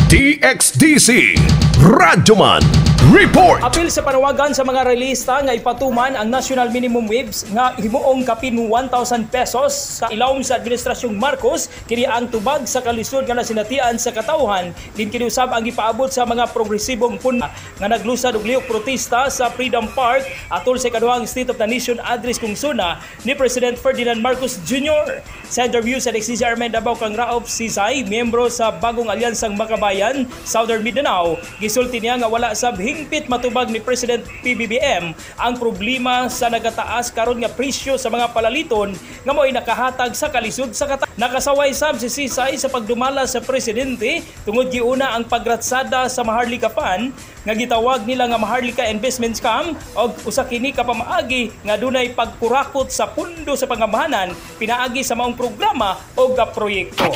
DXDC Radyoman Report. Apil sa panawagan sa mga relista nga ipatuman ang national minimum wage nga himuong kapin 1,000 pesos sa ilawom sa administrasyong Marcos, kini ang tubag sa kalisod nga nasinatian sa katawhan din kini usab ang gipaabot sa mga progresibong puna nga naglusad og lihok protesta sa Freedom Park atol sa ikaduhang State of the Nation Address kung suna ni President Ferdinand Marcos Jr. Sa interview sa DXDC RMN Davao kang Raop Sisay, miyembro sa bagong alyansang Makabayan, Southern Mindanao, gisulti niya nga wala sab hingpit matubag ni President PBBM ang problema sa nagataas karon nga presyo sa mga palaliton nga mo'y nakahatag sa kalisod sa kata. Nakasaway sab si Sisay sa pagdumala sa presidente tungod giuna ang pagratsada sa Maharlika Fund nga gitawag nila nga Maharlika Investment Scam og usa kini ka pamaagi nga dunay pagkurakot sa pundo sa pangamahanan pinaagi sa maong programa o proyekto.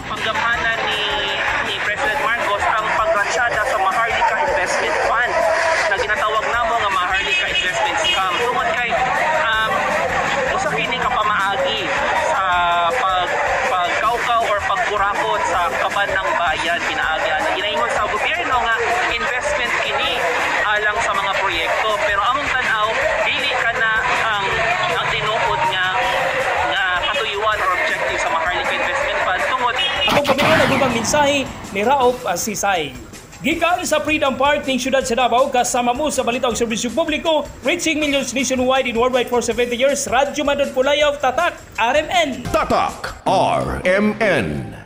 Panggamhanan ni President Marcos ang pagratsada sa Maharlika Investment Fund na ginatawag namo nga Maharlika Investment Scam tungod kay usa kini ka pamaagi sa pagkawkaw or pagkurakot sa kaban ng bayan pinaagi ana. Ginaingon sa gobyerno nga investment kini alang sa mga proyekto, pero among tan-aw dili kana ang tinuod nga katuyuan or objective sa Maharlika Investment Fund tungod Atong paminaw na gubang mensahe ni Raop Sisay. Gikan sa Freedom Park ning siyudad sa Davao, kasama mo sa balita og serbisyo publiko, reaching millions nationwide and worldwide for 70 years, Radyo Madon Pulayaw, Tatak, RMN. Tatak RMN.